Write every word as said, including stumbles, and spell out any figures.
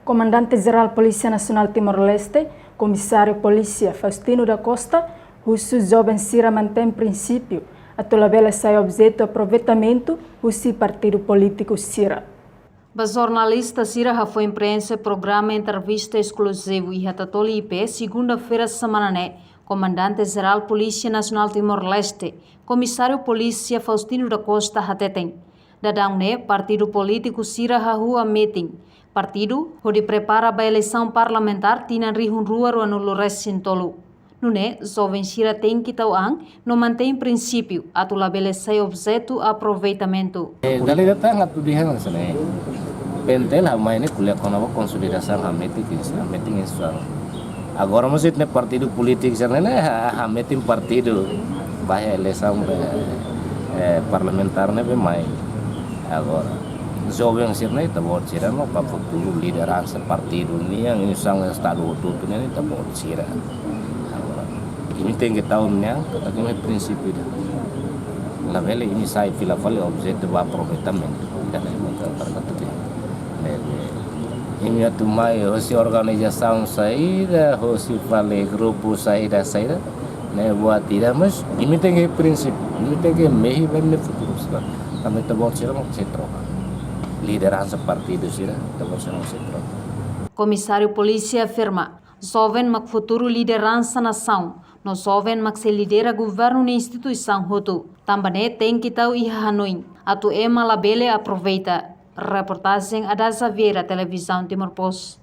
Komandante Jerál Polísia Nasionál Timor-Leste, Komisáriu Polísia Faustino da Costa, husu joven sira mantein prinsípiu atu labele sai objetu aproveitamentu husi partidu polítiku sira. Ba jornalista sira hafoin prenxe programa entrevista eskluzivu iha Tatoli I P, segunda-feira semana ne'e, Komandante Jerál Polísia Nasionál Timor-Leste, Komisáriu Polísia Faustino da Costa hateten, daudaun ne'e partidu polítiku sira hahú metin partidu hodi prepara ba eleisaun parlamentár tinan rihun rua ruanulu resin tolu. Nune'e, joven sira tenke tau an no mantein prinsípiu atu labele sai objetu aproveitamentu. Eh, dali datang atu dihan sana. Pentel hamai ne'e ko'alia kona-ba konsolidasaun hametin, hametin insan. Agora mós ita-nia partidu polítiku sira-ne'e, ha, hametin partidu ba eleisaun, eh, parlamentár ne'ebé mai. Agora joven sira-ne'e ita-boot sira no ba futuru lideransa partidu nian, insan estadu hotu-hotu nian ita-boot sira. Agora imi tenke tau nian, katak imi prinsípiu ida. Labele imi sai fila fali objetu ba aproveitamentu. Ida-ne'e mak ita para katuke. Ne'ebé imi atu mai hosi organizasaun saida, hosi fali grupu saida, saida, ne'e buat ida, mas imi tenke prinsípiu, imi tenke mehi ba imi-nia futuru sira. Tanba ita-boot sira mak sei troka. Lideransa partidu sira, ita-boot sira mak sei troka. Komisáriu Polísia afirma, joven mak futuru lideransa nasaun, no joven mak sei lidera governu nia instituisaun hotu. Tanba ne'e tenke tau iha hanoin atu ema labele aproveita. Reportajen Ada Xaviera, Televizaun Timor Post.